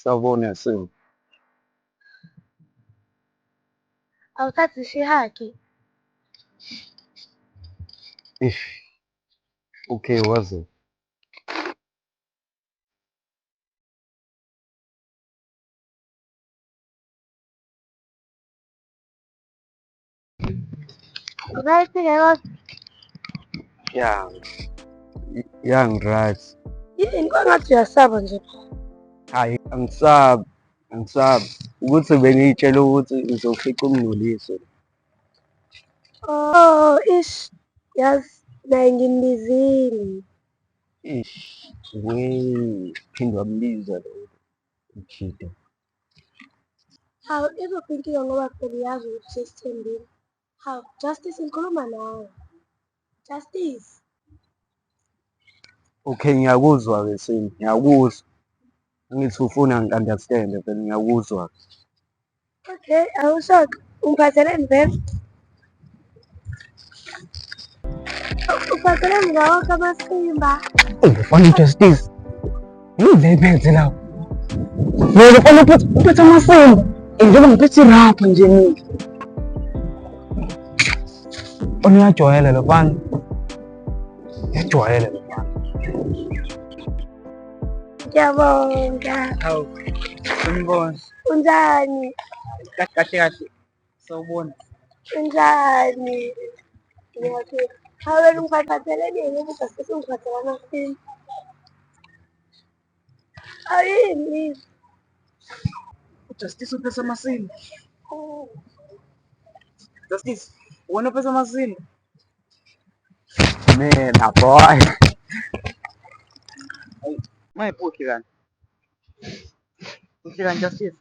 Sawubona Simo. Awuthathi ngisho i-hug? Eish, okay waze. Right-ke kodwa? Ya, ya ngi-right. Yini kwangathi uyasaba nje? Hhayi angisabi, angisabi. Ukuthi bengiy'tshela ukuthi ngizofica umngcoliso. Oh, ish, yazi naye ngimbizile. Eish, we, phinde wambiza lo mjita. Hawu, ikuphi inkinga ngoba phela uyazi ukuthi sesithembile. Hawu, Justice ngikhuluma nawe. Justice. Okay, ngiyakuzwa-ke Simo, ngiyakuzwa. Angithi ufuna ngi-understand-e vele ngiyakuzwa. Okay, awusho-ke ungiphatheleni vele? Uphatheleni ngawo wonke amasimba? Ufana uJustice. Yini le iphethe la? Mina ufana uphethe uphethe amasimba. Njengoba ngiphethe irapha nje mina. Ona uyajwayela lo mfana. Uyajwayela lo mfana. Ngiyabonga. Hawu, sanibona. Unjani? Kahle kahle kahle. Sawubona. Unjani? Ngiyaphila. Hawu wena ungiphatheleni ngoba uJustice ungiphathela amasimba. Ayini? UJustice uphethe amasimba. Justice, wena uphethe amasimba. Mina boy. Maye phuhle kani. Uhle kani Justice.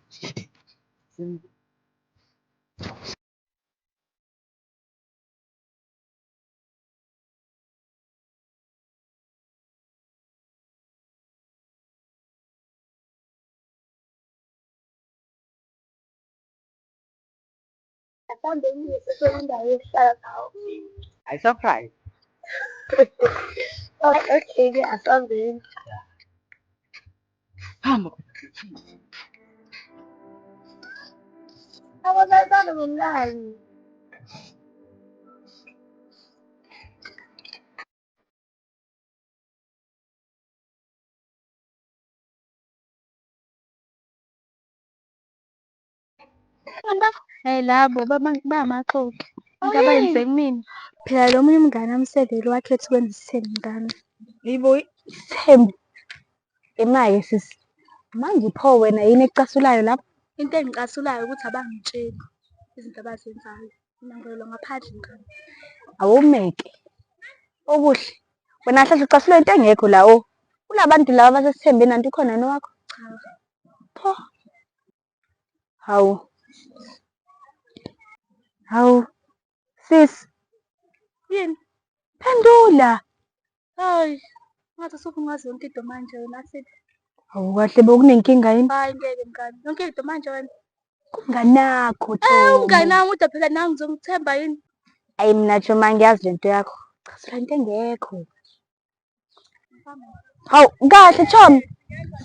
Asambe ngiyise indawo yokuhlala nawo. I surprise. Okay-ke asambeni. Hamba. Abazalwane ngomlando. Hhayi labo bangamaxoki. Into abayenze kumina. Phela lo munye umngani wami usevele wakhetha ukwenza isithembu mngani. Yibo Isithembu. Ima-ke sisi. Manje pho wena yini ekucasulayo lapho? Into engicasulayo ukuthi abangitsheli izinto abazenzayo. Mina ngivalelwa ngaphandle mngani. Awumeke. Okuhle. Wena hlahla ucasulwa into engekho la o. Kulabantu laba abasesithembeni anti ukhona nowakho? Cha. Pho. Hawu. Hawu. Sis. Yini? Phendula. Hayi, ngathi usukungazi yonke into manje wena Sipho. Hawu kahle bokunenkinga yini? Hayi ngeke mngani, yonke into manje wena. Umnganakho Eh, Thomo. umngani wami kodwa phela nangu ngizomthemba yini? Ayi mina Thoma ngiyazi lento yakho. Chazela into engekho. Hawu kahle Chomi.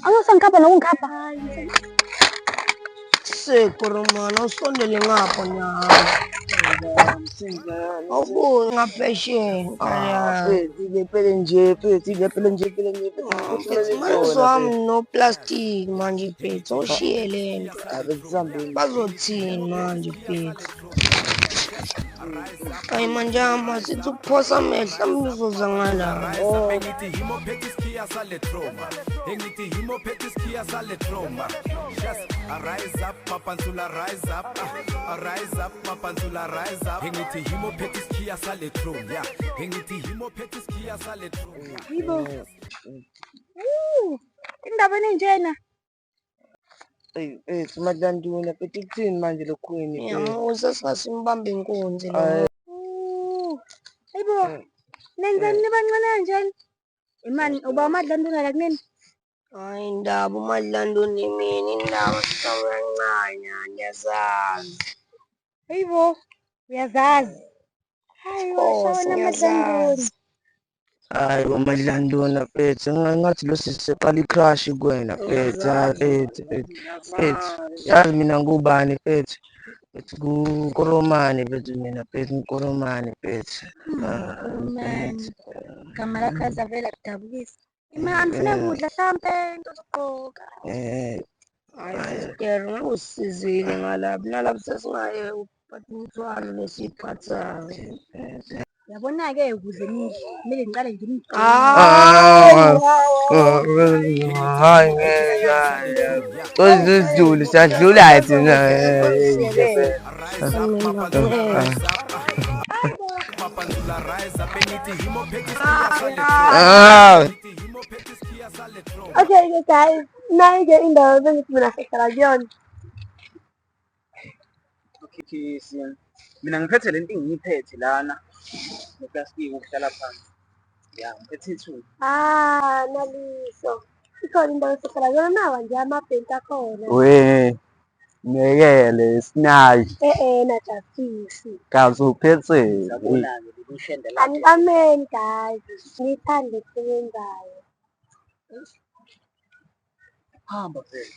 Angisangikhapha nokungikhapha. Hayi, Sekurumana usondele ngapha nyana. Awubuye ngaphesheya. Phele nje, phele phele nje, phele nje. Manje wami no-plastic manje mfethu, awushiye le nto. Bazothini manje mfethu? Hayi manje ama sithi ukuphosa amehlo ami uzoza ngala. Engithi himophethe isikhiya sale trauma. Engithi himophethe isikhiya sale trauma. Yes, I rise up, mapantsula rise up. I rise up, mapantsula rise up. Engithi himophethe isikhiya sale trauma. Yeah. Engithi himophethe isikhiya sale trauma. Yibo. Indaba enjena. Eyi, mfethu Madlanduna, mfethu kuthini manje lokhuni? Ngiyamusa singasimbambe inkunzi lo. Hayibo. Nenzani nibancane kanjena? Imani uba uMadlanduna la kunini? Hayi indaba uMadlanduna imini indaba sisawuyancanya ngiyazazi. Hayibo. Uyazazi. Hayi Of course washona Madlanduna. ngiyazazi. Hayi bo Madlanduna mfethu, ngathi lo sisi seqala i-crush kuwena mfethu, hayi mfethu, mfethu, mfethu. Yazi mina ngubani mfethu? Mfethu kuNkoromane mfethu mina mfethu, Nkoromane mfethu. Ah, Man, mfethu. igama lakho azavele akudabukisa. Ima angifune kudla hlampe into zokugqoka. Eh, Hayi sister, ngeke usisizile ngalapha. Nalapha sesingayeka ukuphatha imithwalo lesiyiphathayo. Yabona-ke ukuze nidle kumele ngiqale ngimgqoke. Ah, hayi ngeke, hayi. Coz sidlule, siyadlula thina. Rise up, Mapanzula, rise up. Mapanzula, rise up. Engithi himo phethe isikhiya sale Ah. Ngithi himo phethe isikhiya sale trauma. Okay-ke guys, nayi-ke indawo ebengithi mina sihlala kuyona. Okay, siya. Mina ngiphethe lento engiyiphethe lana. Noplastiki ukuhlala phansi. Ya, ngiphethe ithuba. Ah, Naliso. Ikhona indawo esihlala kuyona nawa nje amabhentshi akhona. We, ngiyekele isinayi Eh-eh na Justice. kaze uphetheni. Yabona-ke leli shende lakhe. Anikameni guys, nithande okusebenzayo. Hamba vele.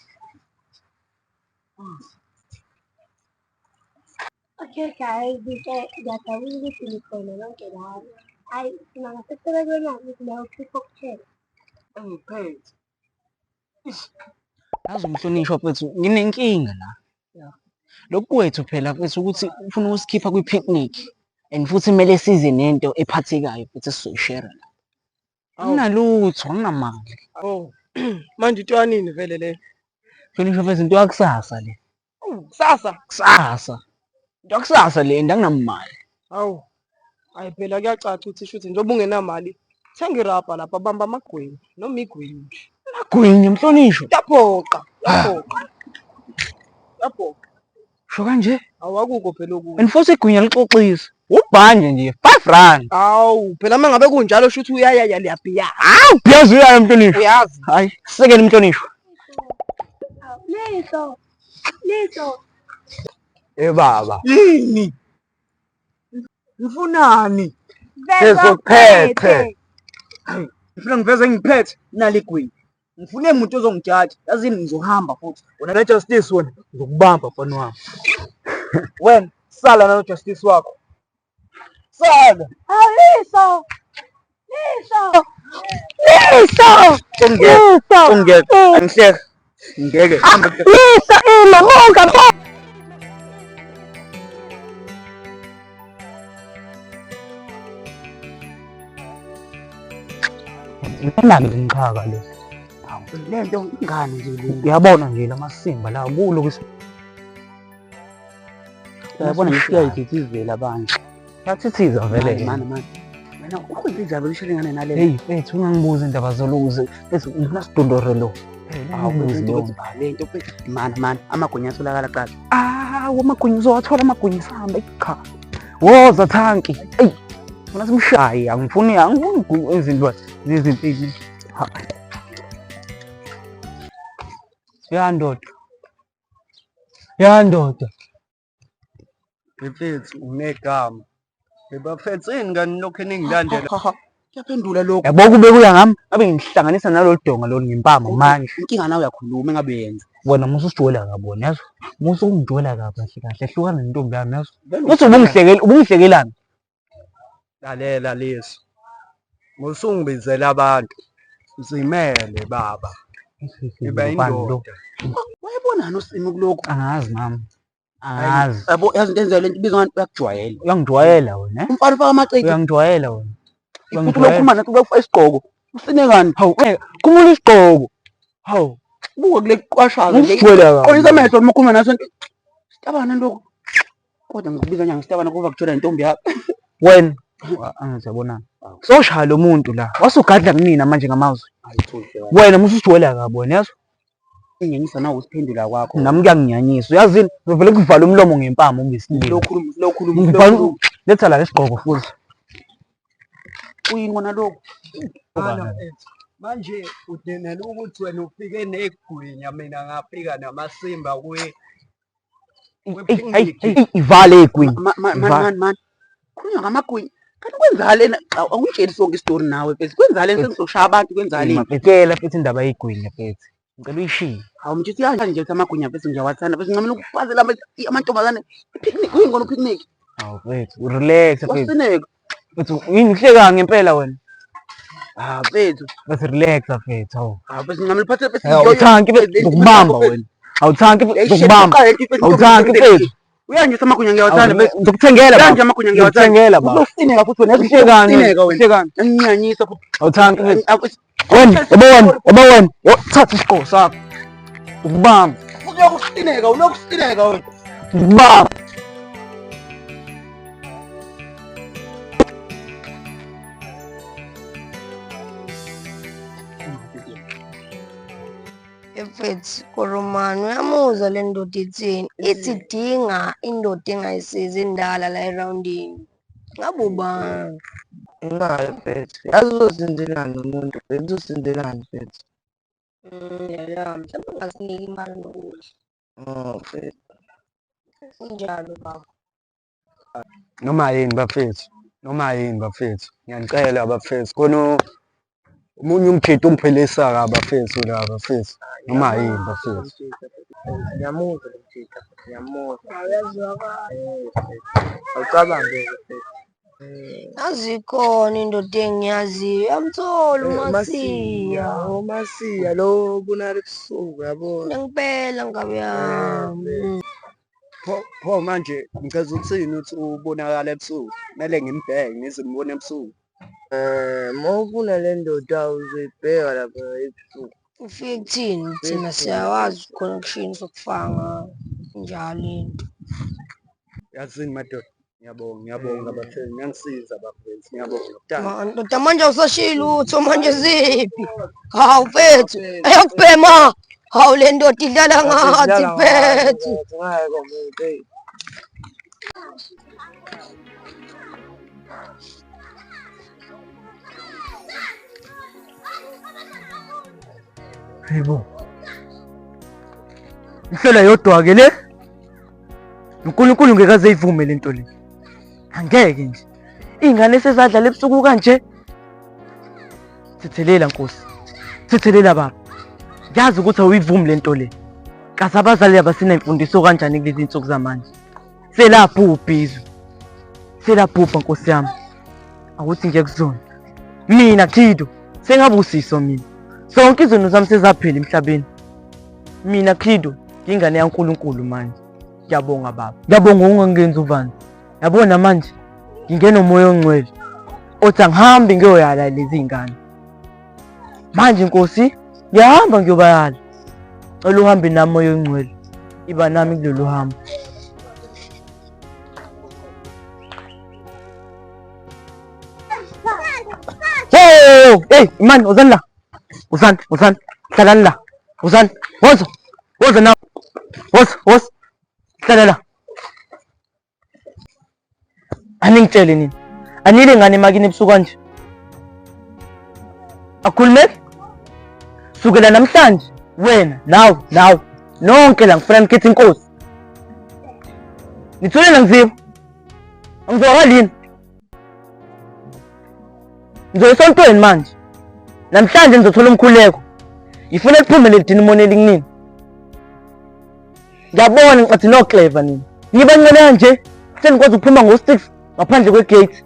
Okay guys, ke ngiyajabula ukuthi nikhona nonke lana. Hhayi, mina ngasekucela kuwena ukuthi nawe ukhiphe okuthele. Engiphethe. Yazi umhlonishwa mfethu, nginenkinga la. Lokhu kwethu phela mfethu ukuthi ufuna ukusikhipha kwi-picnic and futhi kumele size nento ephathekayo futhi esizoyishera la. Anginalutho, anginamali. Oh, manje into yanini vele leyo? Mhlonishwa mfethu into yakusasa le. Kusasa. Kusasa. Into yakusasa le and anginamali. Hawu. Hayi phela kuyacaca ukuthi shuthi njengoba ungenamali, thenga irabha lapha bamba amagwinya noma igwinya nje. Amagwinya mhlonishwa. Kuyaphoqa, kuyaphoqa. Kuyaphoqa. Sho kanje. Hawu akukho phela okunye. And futhi igwinya lixoxisa. Ubhanje nje 5 rand. Hawu, phela uma ngabe kunjalo shuthi uyayaya liyabhiya. Hawu, uyazi uyaya mhlonishwa. Uyazi. Hayi, sekele mhlonishwa. Liso, Liso, Eh baba, Yini? Ngifunani? Sezophethe. Ngifuna ngiveze ngiphethe nali igwinya. Ngifune umuntu ozongijaja. Yazini ngizohamba futhi. Wena na Justice wena ngizokubamba mfana wami. Wena sala nalo Justice wakho. Sala. Hawu Liso, Liso, Liso, Ungeke. Liso, Ungeke. Angihleka. Ngeke. Hamba. Liso, ima muka muka. Ngibona ngiqhaka le. Lento ingane nje le. Uyabona nje lamasimba la kulo kwisi. Uyabona nje kuyayithithizela abantu. Yathithiza vele. Mani mani. Wena ukwenza injabulo ishele ingane nale. Hey mfethu ungangibuzi indaba zoluze. Mfethu ngifuna sidondore lo. Hawu into ukuthi bhale into mfethu. Mani mani amagwinya atholakala kuqala. Ah, amagwinya uzowathola amagwinya sihambe. Cha. Woza thanki. Ey. Funa simshaye angifuni angifuni izinto izinto. Ha. Ya ndoda. Ya ndoda. Mfethu unegama. Bebafethini kani lokhu eningilandela. Kuyaphendula lokho. Yabo kube kuya ngami ngabe ngihlanganisa nalolu donga lolu ngempama manje. Inkinga nawe uyakhuluma engabe uyenza. Wena musa usijwayela kabi wena yazi. Musa ukungijwayela kabi kahle kahle hlukana nentombi yami yazi. Uthi ubungihlekela ubungihlekelani? Lalela leso. Musungibizela abantu. Zimele baba. Iba indoda. Wayebonani usimo kulokhu? Angazi mama. Angazi. Yabo yazi into enzayo lento ibizwa ngani uyakujwayela. Uyangijwayela wena. eh? Umfana ufaka amacici. Uyangijwayela wena. Futhi ulokhuluma nathi ubekufaka isigqoko. Usine kani? Hawu, khumula isigqoko. Hawu, Buka kule qwashaza nje. ungijwayela kabi. Qonisa amehlo uma ukhuluma naso. Sitabana lokho. Kodwa ngikubiza njani sitabana kuba kuthola intombi yakho. Wena angithi yabonani. Soshaya lo muntu la. Wasugadla kumina manje ngamazwi. Wena musa usijwayela kabi wena yazi. Ingenyisa nawe usiphendula kwakho. Nami kuyanginyanyisa. Uyazini? Ngivele kuvala umlomo ngempama ungesilile. Lokhuluma lokhuluma Ngivala lokhuluma. letha la lesigqoko futhi. Kuyini kona lokho? Ana mfethu. Manje udenela ukuthi wena ufike negwinya mina ngafika namasimba kuye. Ey, ey, ey, ivale igwinya. Man man man. Khulunywa ngamagwinya. Kanti kwenzaleni awungitsheli sonke isitori nawe mfethu. Kwenzaleni sengizoshaya abantu kwenzaleni. Mafethu mfethu indaba yegwinya mfethu. Ngicela uyishiye. Hawu mtshisi kanjani nje ukuthi amagwinya mfethu ngiyawathanda mfethu ngincamela ukufazela amantombazane i-picnic uyingona u-picnic. Hawu mfethu relax mfethu. Wasineka. Mfethu yini uhleka ngempela wena? Ah mfethu. Mfethu relax mfethu hawu. Ah mfethu ngincamela uphathe mfethu. Awuthanki mfethu ngizokubamba wena. Awuthanki mfethu ngizokubamba. Awuthanki mfethu. Uyangisa amagwinya ngiyawathanda mfethu. Ngizokuthengela baba. Uyangisa amagwinya ngiyawathanda. Ngizokuthengela baba. Uzosineka futhi wena. Uhlekani Uzosineka wena. Uhlekani. Anginyanyisa futhi. Awuthanki mfethu. Wena, yabo wena, yabo wena. Thatha isigqoko sakho. Ngikubamba. Ulokusineka, ulokusineka wena. Ngikubamba. Mfethu Koromani uyamuzwa le ndoda ithini? Ithi dinga indoda engayisizi indala la erawundini. Ngabe ubani? Imali mfethu. Yazi uzosenzelani umuntu mfethu, uzosenzelani mfethu. Ya, mhlawumbe ungasinika imali nokudla. Oh mfethu. Kunjalo baba. Noma yini bafethu, noma yini bafethu, ngiyanicela bafethu khona omunye umjita ungiphilisa kabi bafethu la bafethu, noma yini bafethu. Ngiyamuzwa lo mjita, ngiyamuzwa. Awucabange mfethu. Yazi ikhona indoda engiyaziyo, uyamthola uMasiya. UMasiya lo obonakala ebusuku yabo. Ngempela ngabe yami. Pho pho manje ngichaza ukuthini ukuthi ubonakala ebusuku? Kumele ngimbheke ngize ngibone ebusuku. Uma ufuna le ndoda uzoyibheka lapha ebusuku. Ufike kuthini thina siyawazi connection sokufaka ngayo. Injalo into. Yazini madoda, ngiyabonga, ngiyabonga bafethu, niyangisiza bafethu, ngiyabonga. Ndoda manje awusashiyi lutho manje ziphi? Hawu mfethu, eyokubhema. Hawu le ndoda idlala ngathi mfethu. Hayibo. Ihlola yodwa ke le. uNkulunkulu ngeke aze ayivume le nto le. Angeke nje. Iy'ngane sezadlala ebusuku kanje. Thethelela Nkosi. Thethelela baba. Ngiyazi ukuthi awuyivumi le nto le. Kaze abazali abasenayimfundiso kanjani kulezi nsuku zamanje. Selabhubha izwe. Selabhubha Nkosi yami. Awuthi nje kuzona. Mina Khido sengabusiswa mina. Zonke izono zami sezaphela emhlabeni. Mina Khido ngingane yaNkulunkulu manje. Ngiyabonga baba. Ngiyabonga ungangenzi uvanzi. Yabona manje ngingena umoya ongcwele othi angihambe ngiyoyala lezi ngane. Manje Nkosi ngiyahamba ngiyobayala. Cela uhambe nami moya ongcwele. Iba nami kulolu hambo. Hey, hey, man, uzani la. Uzani, uzani. Hlalani la. Uzani. Woza. Woza na. Woza, woza. Hlala la. Aningitshele nini? Anile ngane emakini ebusuku kanje. Akhulumeki? Sukela namhlanje wena nawe nawe nonke la ngifuna nikhethe inkosi. Nithule nangiziba. Angizwakali yini? Ngizoya esontweni manje. Namhlanje ngizothola umkhuleko. Ngifuna liphume leli dinimoni elinginini. Ngiyabona ngicathi no clever nina. Ngibancane kanje senikwazi ukuphuma ngo-6 ngaphandle kwe-gate.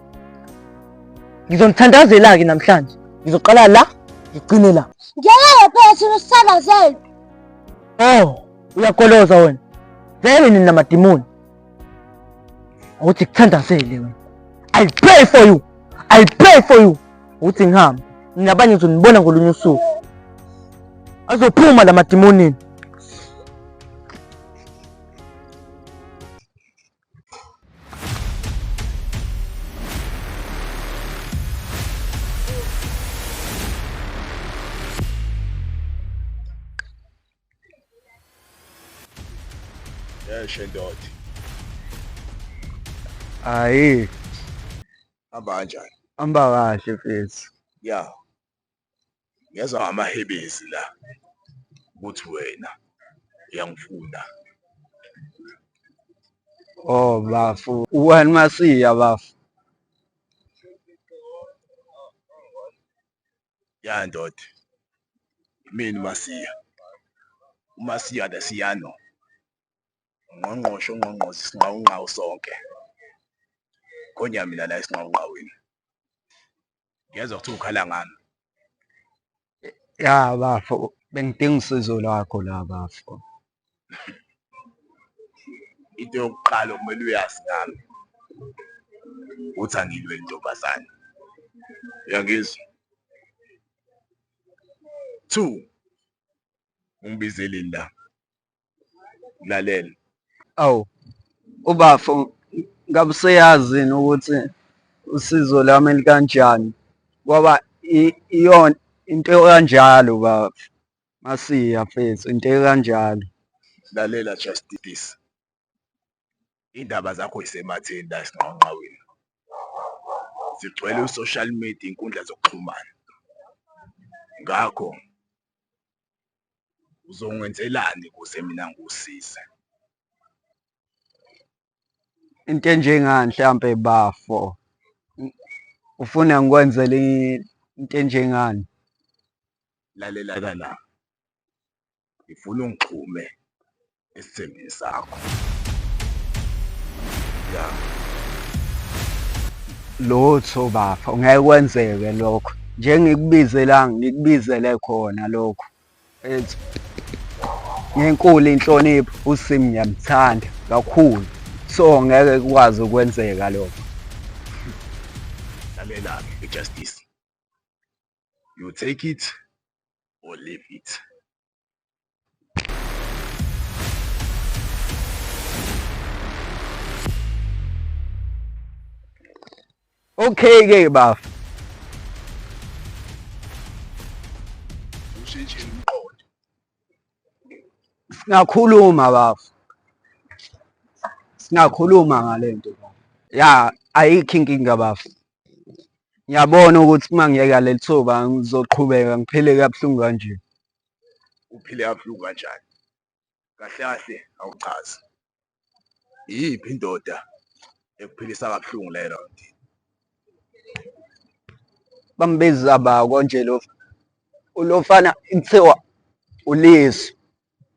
Ngizonithandazela-ke namhlanje. Ngizoqala la ngigcine la. Ngeke phela thina usithandazele. Oh, uyagoloza wena. Vele nina namadimoni. Ukuthi kuthandazele wena. I pray for you. I pray for you. Ukuthi ngihambe. Nina abanye ngizonibona ngolunye usuku. Azophuma la madimonini. Yeshe ndoda. Ayi, Hamba kanjani? hamba kahle mfethu. Ya. Ngezwa ngamahebezi la ukuthi wena uyangifuna. Oh bafu, wena masiya bafu. Ya ndoda, imina uMasiya. UMasiya the Siyano. Ungqongqoshe ungqongqoze isinqawunqawu sonke. Khonya mina la esinqawunqawini. Ngiyezwa kuthiwa ukhala ngami. Ya bafo, bengidinga usizo lwakho la bafo. Into yokuqala okumele uyazi ngami ukuthi angilwe intombazane. Uyangizwa? Two, ungibizeleni la? Lalela. Awu, ubafo ngabe useyazi yini ukuthi usizo lwami likanjani? Ngoba iyona into ekanjalo bafo. Masiya mfethu, into ekanjalo. Lalela Justice. Indaba zakho isematheni la esinqawunqawini. Zigcwele u-social media, iy'nkundla zokuxhumana. Ngakho uzongenzelani ukuze mina ngikusize? Into enjengani hlampe bafo? Ufuna ngikwenzele into enjengani? Lalela la, ngifuna ungixhume esithembini sakho. Ya. Lutho bafo, ngeke kwenzeke lokho. Njengikubizelanga ngikubizele khona lokho. Mfethu, ngenkulu inhlonipho uSim ngiyamthanda kakhulu. So ngeke kukwazi ukwenzeka lokho. Lalela-ke i-justice. You take it or leave it. Okay ke bafo. Ushintshile umqondo. Singakhuluma bafo. Singakhuluma ngalento. Ya, ayikho inkinga bafo. Ngiyabona ukuthi uma ngiyeka leli thuba ngizoqhubeka ngiphile kabuhlungu kanje. Uphile kabuhlungu kanjani? Kahle kahle awuchazi. Iyiphi indoda ekuphilisa kabuhlungu le round? Bambiza ba konje lo lofana kuthiwa uLiso.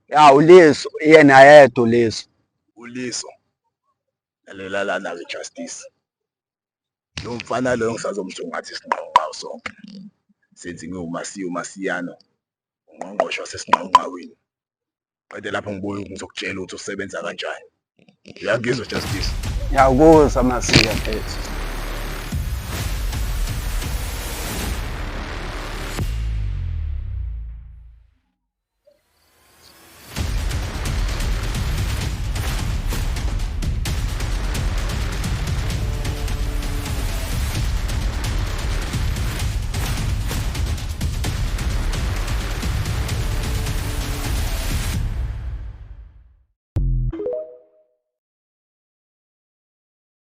Ya uLiso yena yedwa uLiso. ULiso. Lalela lana-ke Justice. Lo mfana lo ngisazomthungatha isinqawunqawu sonke. Senze ngiwumasiya umasiyano, ungqongqoshe wasesinqawunqawini. Qede lapho ngibuye ngizokutshela ukuthi usebenza kanjani. Uyangizwa Justice? Ngiyakuzwa Masiya mfethu.